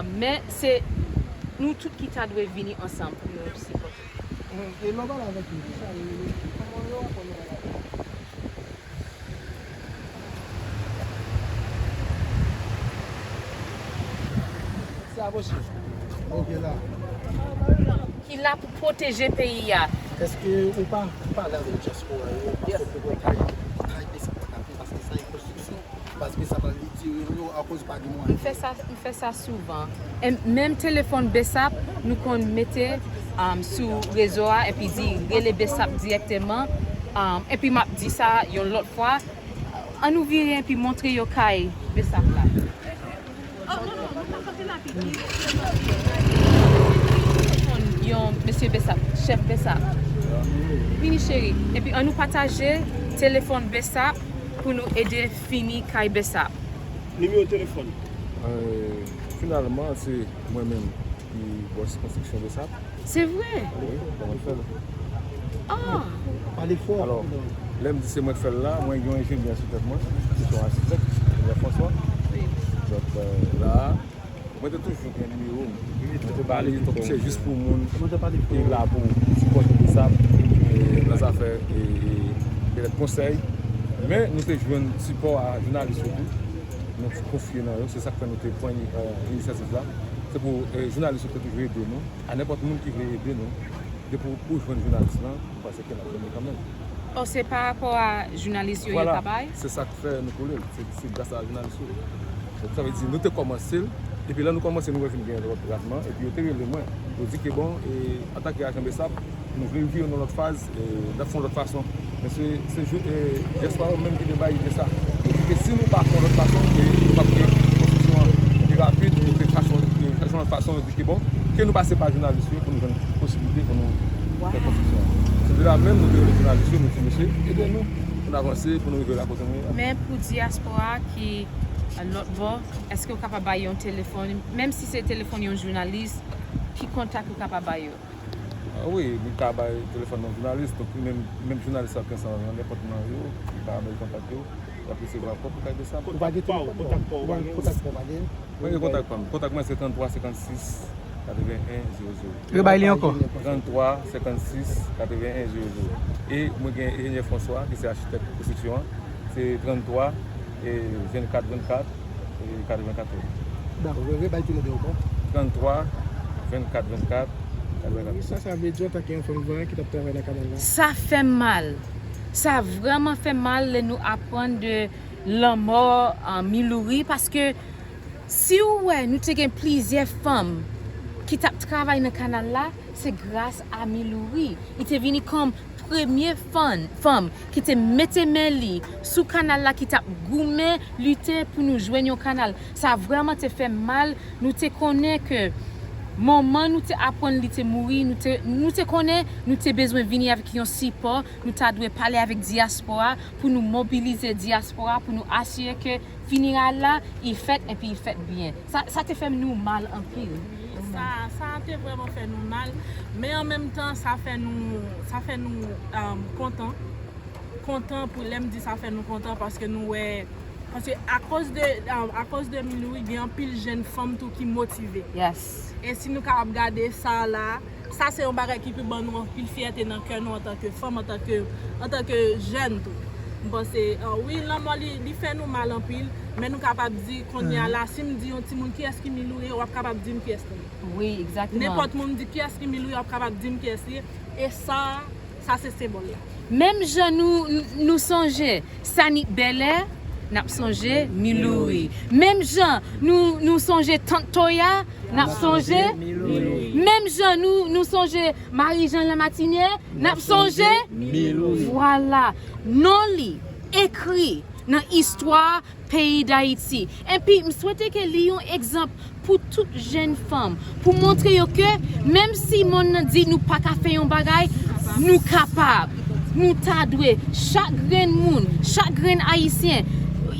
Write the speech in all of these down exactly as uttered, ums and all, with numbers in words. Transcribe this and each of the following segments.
Men se nou tout ki ta dwe vini ansanm pou nou sipòte. E lè w pale avèk yo, kisa yo rele? Kòman yo aprann yo bagay? Se apoche. Ok, la. Ki la pou pwoteje peyi a. Èske ou pa pale avèk dyaspora yo, paske w te kwè kay, kay Besap pa ka fè, paske sa e konstriksyon, paske sa pral retire yo akoz pa gen mwayen. M fè sa, m fè sa souvan. E menm telefòn Besap, nou konn mete, um, sou rezo a, epi di, "Rele Besap dirèkteman." Um, epi m ap di sa yon lòt fwa, ann nou vire epi montre yo kay Besap la. Yon mesye Besap, chèf Besap. Vini cheri. Epi ann nou pataje telefòn Besap pou nou ede fini kay Besap. Nimewo telefòn. Euh, finalman, se mwen menm ki bòs konstriksyon Besap. Se vre? Wi, se mwen k fè l. Ah! Pale fò. Alò, lè m di se mwen k fè l la, mwen gen yon enjenyè sou tèt mwen, ki se yon achitèk, enjenyè François. Wi. Donk, euh, la, mwen te toujou gen nimewo m. Mwen te ba li, donk, se jis pou moun ki la pou sipòte Besap, e, nan zafè, e, e, petèt konsèy. Men, nou te jwenn sipò a jounalis yo tou. Nou konfye nan yo, se sa k fè nou te pran, euh, inisyativ la. Se pou, euh, jounalis yo te toujou ede nou. A nenpòt moun ki vle ede nou, depi w jwenn jounalis lan, m panse ke n ap jwenn li kanmenm. Oh, se pa rapò a jounalis yo, yo ka bay? Vwala, se sa k fè nou koule l. Se, se gras a jounalis yo. Donk, sa vle di, nou te kòmanse l, epi lè nou kòmanse, nou wè vin gen lòt ratman, epi yo te rele mwen. Yo di ke bon, e, antanke ajan Besap, nou vle l vire nan lòt faz, e, n ap fè yon lòt fason. Men se, se jou, e, dyaspora yo menm ki te bay ide sa. Yo di ke si nou pa fè yon lòt fason, e, nou p ap gen konstriksyon an ki rapid, nou te chache yon, e, chache yon lòt fason, yo di ke bon, ke nou pase pa jounalis yo pou nou jwenn posiblite pou nou fè konstriksyon an. Se de la menm nou te rele jounalis yo, nou di, "Mesye, ede nou pou n avanse, pou nou rive la kote nou ye a." Men pou dyaspora ki, e, lòt bò, èske w kapab bay yon telefòn, menm si se telefòn yon jounalis, ki kontak ou kapab bay yo? Ah wi, nou ka bay telefòn nan jounalis, donk menm, menm jounalis la ki ansanm avè w, nenpòt nan yo, nou ka bay kontak yo, y ap resevwa kòb pou kay Besap. Ou pa gen telefòn? Kontak pa w, ou pa gen? Kontak pa w, pa gen? Mwen gen kontak pa m. Kontak mwen se tranntwa senkannsis katreven en zewo zewo. Rebay li ankò. Tranntwa senkannsis katreven en zewo zewo. E mwen gen enjenyè François, ki se achitèk konstriksyon an. Se tranntwa, e, vennkat vennkat, e, katrevenkatòz. Dakò, rebay toulède ankò. Tranntwa, vennkat vennkat, katrevenkatòz. Sa, sa vle di antanke yon fanm vwayan ki t ap travay nan kanal la? Sa fè m mal. Sa vrèman fè m mal lè nou aprann de lanmò, e, Miloury, paske si w wè, nou te gen plizyè fanm ki t ap travay nan kanal la, se gras a Miloury. Li te vini kòm premye fanm, fanm ki te mete men li sou kanal la, ki t ap goumen, lite pou nou jwenn yon kanal. Sa vrèman te fè m mal. Nou te konnen ke moman nou te aprann li te mouri, nou te, nou te konnen nou te bezwen vini avèk yon sipò, nou ta dwe pale avèk dyaspora pou nou mobilize dyaspora, pou nou asire ke fineray la, li fèt epi li fèt byen. Sa, sa te fè nou mal anpil. Sa, sa te vrèman fè nou mal, men an menm tan, sa fè nou, sa fè nou, um, kontan. Kontan pou, lè m di sa fè nou kontan, paske nou wè, paske akoz de, um, akoz de Miloury, gen anpil jèn fanm tou ki motive. Yes. E si nou kapab gade sa la, sa se yon bagay ki pou ban nou anpil fyète nan kè nou antanke fanm, antanke, antanke jèn tou. M panse, ah, wi, lanmò li, li fè nou mal anpil, men nou kapab di kounye a la, si m di yon timoun kiyès ki Miloury, w ap kapab di m kiyès li ye. Wi, egzakteman. Nenpòt moun m di kiyès ki Miloury, w ap kapab di m kiyès li ye. E sa, sa se senbòl la. Menm jan nou, nou sonje Sanik Bèlè, n ap sonje Miloury. Menm jan nou, nou sonje Tant Toya, n ap sonje Miloury. Menm jan nou, nou sonje Marie-Jeanne Lamartinière, n ap sonje Miloury. Vwala, non li ekri nan istwa peyi Dayiti. Epi, m swete ke li yon egzanp pou tout jèn fanm, pou montre yo ke menm si monn nan di nou pa ka fè yon bagay, nou kapab. Nou ta dwe, chak grenn moun, chak grenn Ayisyen,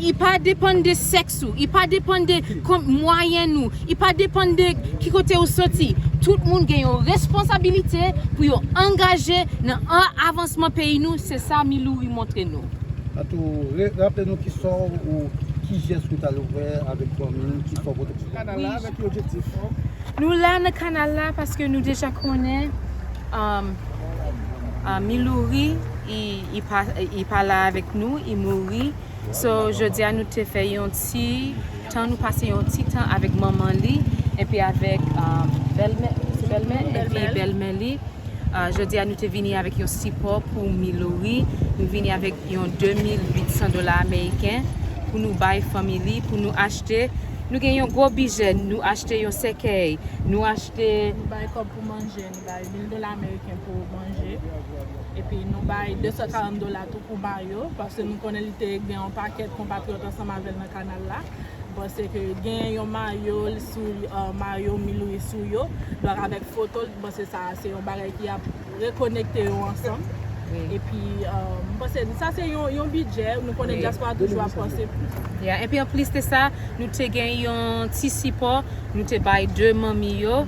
li pa depann de sèks ou, li pa depann de kon-, mwayen ou, li pa depann de ki kote ou soti. Tout moun gen yon responsabilite pou yo angaje nan a-, avansman peyi nou, se sa Miloury montre nou. An tou, re-, raple nou kisa w, ou Ki jès ou t al fè avèk fanmi w, ki sa w pote pou kanal la, avèk ki objektif? Nou la nan kanal la paske nou deja konnen, um, uh, Milouri, i, i pa, i pa la avèk nou, i mouri. So, jodi a nou te fè yon ti tan, nou pase yon ti tan avèk manman li, epi avèk, um, bèlmè, se bèlmè, epi bèlmè li. Uh, jodi a nou te vini avèk yon sipò pou Milouri. Nou vini avèk yon de mil uit san dola ameriken pou nou bay fanmi li, pou nou achte. Nou gen yon gwo bidjè, nou achte yon sèkèy, nou achte. Nou bay kòb pou manje, nou bay mil dola ameriken pou manje. Epi nou bay de san karant dola tou pou mayo, paske nou konnen li te gen yon pakèt konpatriyòt ansanm avè l nan kanal la. M panse ke gen yon mayo sou, uh, mayo Milouri sou yo. Donk avèk foto l, m panse sa se yon bagay ki ap rekonekte yo ansanm. Epi, uh, m panse sa se yon, yon bidjè, nou konnen dyaspora toujou ap panse plis. Yeah, epi anplis de sa, nou te gen yon ti sipò, nou te bay de manmi yo,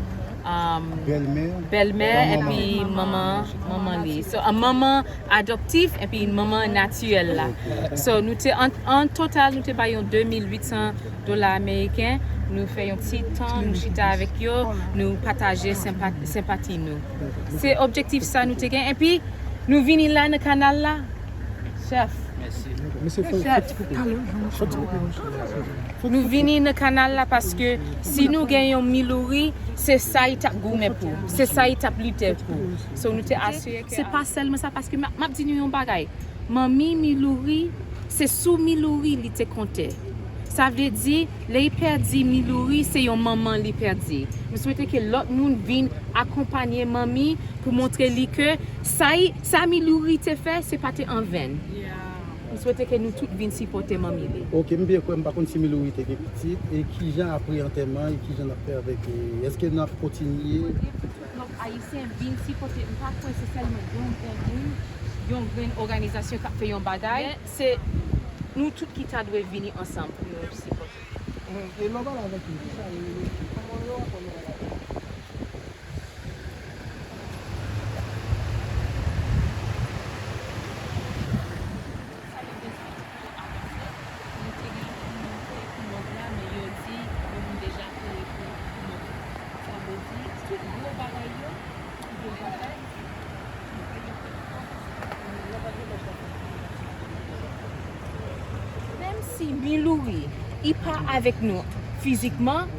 um, bèlmè, bèlmè, epi manman, manman li. So, uh, manman adoptif epi manman natirèl la. So, nou te, an, an total, nou te bay yon de mil uit san dola ameriken. Nou fè yon ti tan, nou chita avèk yo, nou pataje senpa-, senpati nou. Se objektif sa nou te gen. Epi, nou vini la nan kanal la. Chèf. Mesye, fò, fò ti koupe. Fò ti koupe. Nou vini nan kanal la paske si nou gen yon Milouri, se sa i t ap goumen pou, se sa i t ap lite pou. So, nou te asire ke se pa sèlman sa, paske m ap, m ap di nou yon bagay. Manmi Milouri, se sou Milouri li te konte. Sa vle di, lè li pèdi Milouri, se yon manman li pèdi. M swete ke lòt moun vin akonpanye manmi pou montre li ke sa, sa Milouri te fè, se pa te anvenn. M swete ke nou tout vin sipòte manmi li. Ok, m byen kwè, m pa konn si Milouri te gen pitit, e kijan apre antèman, e kijan n ap fè avèk, e, èske n ap kontinye? Tout lòt Ayisyen vin sipòte, m pa kwè se sèlman yon granmoun, yon grenn òganizasyon k ap fè yon bagay, men se nou tout ki ta dwe vini ansanm pou nou sipòte. E lè w pale avèk yo, kisa yo rele? Kòman yo rakonte bagay la? Sa nou bezwen pou nou avanse. Nou te gen pou nou peye pou mòg la, men yo di yo moun deja peye pou, pou mòg la. Sa vle di, tout gwo bagay yo ki bezwen fèt, nou peye pou yo. Menm si Milouri, i pa avèk nou fizikman,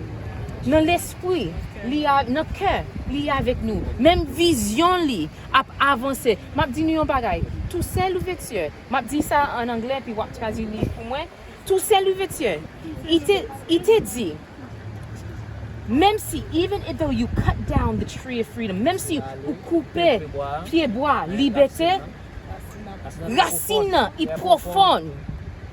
nan lespri, li a, nan kè, li avèk nou. Menm vizyon li ap avanse. M ap di nou yon bagay. Toussaint Louverture, m ap di sa an anglè, epi w ap tradui li pou mwen. Toussaint Louverture, i te, i te di, menm si, even if though you cut down the tree of freedom, menm si ou koupe pye bwa libète, rasin nan, i pwofon.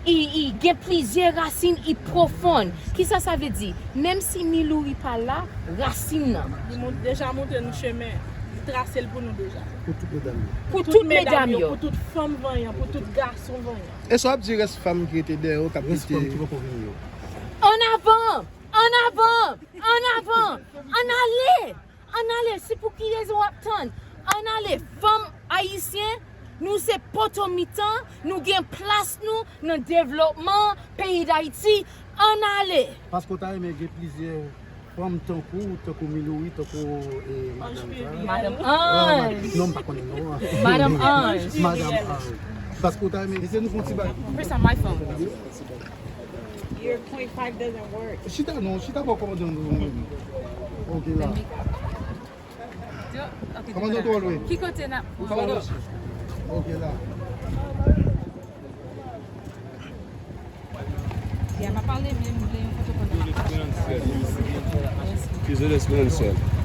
I, i gen plizyè rasin, i pwofon. Kisa sa vle di? Menm si Milouri pa la, rasin nan. Li mont-, deja montre nou chemen. Li trase l pou nou deja. Pou tout medam yo. Pou tout medam yo, pou tout fanm vanyan, pou tout gason vanyan. E sa w ap di rès fanm ki rete dèyè yo, k ap kite? Rès fanm ki poko vini yo. Ann avan! Ann avan! Ann avan! Ann ale! Ann ale! Se pou ki rezon w ap tann? Ann ale! Fanm ayisyen, nou se poto mitan, nou gen plas nou nan devlòpman peyi Dayiti. Ann ale! Paske w ta renmen gen plizyè fanm tankou, tankou Milouri, tankou, e, madanm sa. Madanm Ange. Non, m pa konnen non an. Madanm Ange. Madanm Ange. Paske w ta renmen, se nou fon ti bagay. First on my phone. Your point five doesn't work. Chita non, chita pa kòmandan nou. Ok la. Kòmandan twò lwen. Ki kote n ap pran? Ok la. Yeah, m ap pale, men m vle yon foto pandan m ap pale. He's an exponential.